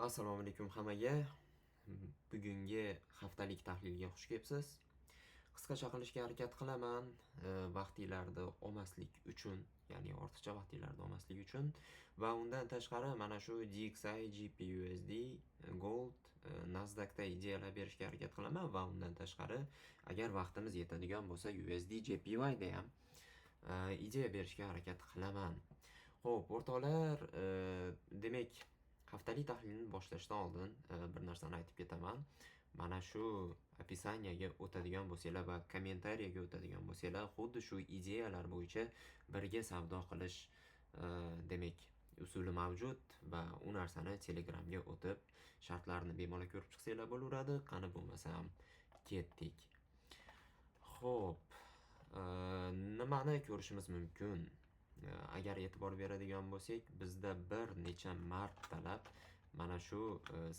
Assalomu alaykum hammaga. Bugungi haftalik tahlilga xush kelibsiz. Qisqacha qilishga harakat qilaman, vaqtinglarni olmaslik uchun, ya'ni ortiqcha vaqtinglarni olmaslik uchun va undan tashqari mana shu DXY, GBPUSD, Gold, Nasdaqda ideyalar berishga harakat qilaman va undan tashqari, agar vaqtimiz yetadigan bo'lsa, USD JPY da ham ideya berishga harakat qilaman. Xo'p, o'rtoqlar, demak, haftalik tahlilni boshlashdan oldin bir narsani aytib ketaman. Mana shu описание ga o'tadigan bo'lsanglar va kommentariyaga o'tadigan bo'lsanglar, xuddi shu ideyalar bo'yicha birga savdo qilish, demak, usuli mavjud va u narsani Telegramga o'tib, shartlarni bemalol ko'rib chiqsanglar bo'laveradi. Qani bo'lmasam ketdik. Xo'p, nimani ko'rishimiz mumkin? Agar e'tibor beradigan bo'lsak, bizda bir necha martalab mana shu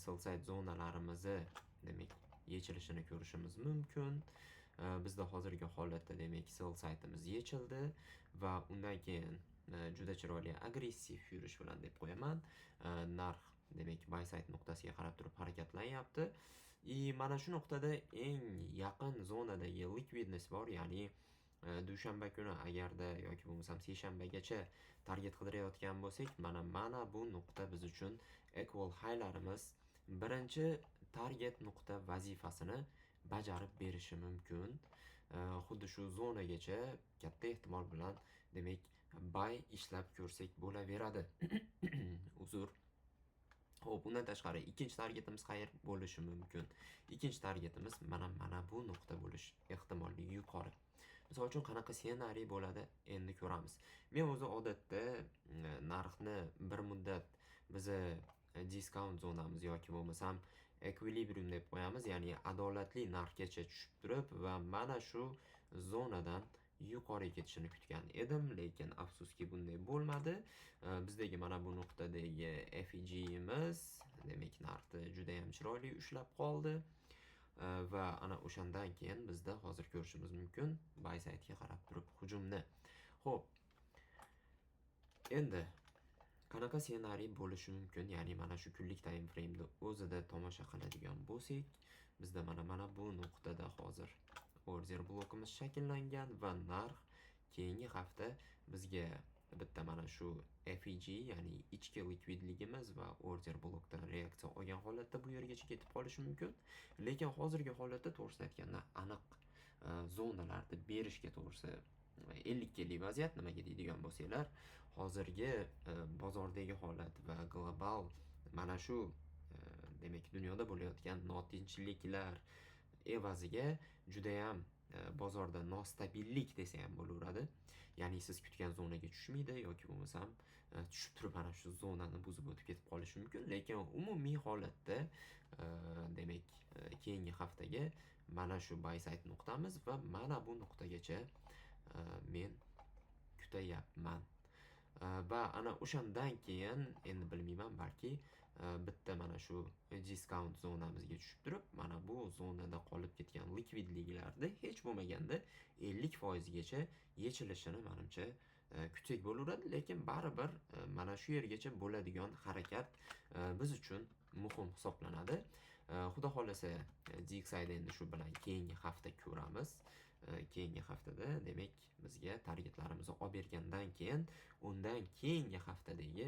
sell side zonalarimizni, demak, yechilishini ko'rishimiz mumkin. Bizda hozirgi holatda, demak, sell side'imiz yechildi va undan keyin juda chiroyli agressiv yurish bilan deb qo'yaman. Narx, demak, buy side nuqtasiga qarab turib harakatlanyapti. И mana shu nuqtada eng yaqin zonadagi ликвидность bor, ya'ni dushanba kuni agarda yoki bo'lmasam seshanbagacha target qidirayotgan bo'lsak, mana bu nuqta biz uchun equal highlarimiz birinchi target nuqta vazifasini bajarib berishi mumkin. Xuddi shu zonagacha katta ehtimol bilan, demak, buy ishlab ko'rsak bo'laveradi. Uzr. Xo'p, undan tashqari ikkinchi targetimiz qayer bo'lishi mumkin? Ikkinchi targetimiz mana bu nuqta bo'lish ehtimolligi yuqori. Misol uchun, qanaqa ssenariy bo'ladi, endi ko'ramiz. Men o'zi odatda narxni bir muddat biza discount zonamiz yoki bo'lmasam equilibrium deb qo'yamiz, ya'ni adolatli narxgacha tushib turib va mana shu zonadan yuqoriga ketishini kutgan edim, lekin afsuski bunday bo'lmadi. Bizdagi mana bu nuqtadagi FVG'miz, demak, narxni judayam chiroyli ushlab qoldi. Va ana o'shandan keyin bizda hozir ko'rishimiz mumkin buy side'ga qarab turib hujumni. Xo'p. Endi qanaqa ssenariy bo'lishi mumkin? Ya'ni mana shu kunlik time frame'ni o'zida tomosha qiladigan bo'lsak, bizda mana bu nuqtada hozir order blokimiz shakllangan va narx keyingi hafta bizga bitta mana shu FVG, ya'ni ichki likvidligimiz va order blokdan reaksiya olgan holatda bu yergacha ketib qolishi mumkin. Lekin hozirgi holatda, to'g'risini aytganda, aniq zonalarni berishga, to'g'risi, 50-50 vaziyat. Nimaga deydigan bo'lsanglar, hozirgi bozordagi holat va global mana shu demak, dunyoda bo'layotgan notinchliklar evaziga judayam bozorda nostabillik desa ham bo'laveradi. Ya'ni siz kutgan zonaga tushmaydi yoki bo'lmasam tushib turib mana shu zonani buzib o'tib ketib qolishi mumkin. Lekin umumiy holatda, demak, keyingi haftaga mana shu buy side nuqtamiz va mana bu nuqtagacha men kutayapman. Va ana o'shandan keyin endi bilmayman, balki bitta mana shu discount zonamizga tushib turib, mana bu zonada qolib ketgan likvidliklarni hech bo'lmaganda 50% gacha yechilishini, manimcha, kutsak bo'laveradi. Lekin baribir mana shu yergacha bo'ladigan harakat biz uchun muhim hisoblanadi. Xudo xohlasa, DXYda endi shu bilan keyingi hafta ko'ramiz. Keyingi haftada, demak, bizga targetlarimizni olib bergandan keyin, undan keyingi haftadagi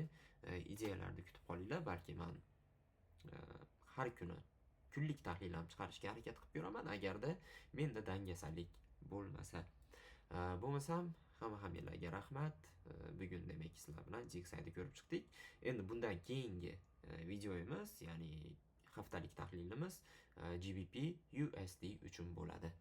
ideyalarni kutib qolinglar. Balki man har kuni kunlik tahlil ham chiqarishga harakat qilib ko'raman, agarda menda dangasalik bo'lmasa. Bo'lmasam hamma hammanglarga rahmat. Bugun, demak, sizlar bilan DXYni ko'rib chiqdik. Endi bundan keyingi videomiz, ya'ni haftalik tahlilimiz GBP USD uchun bo'ladi.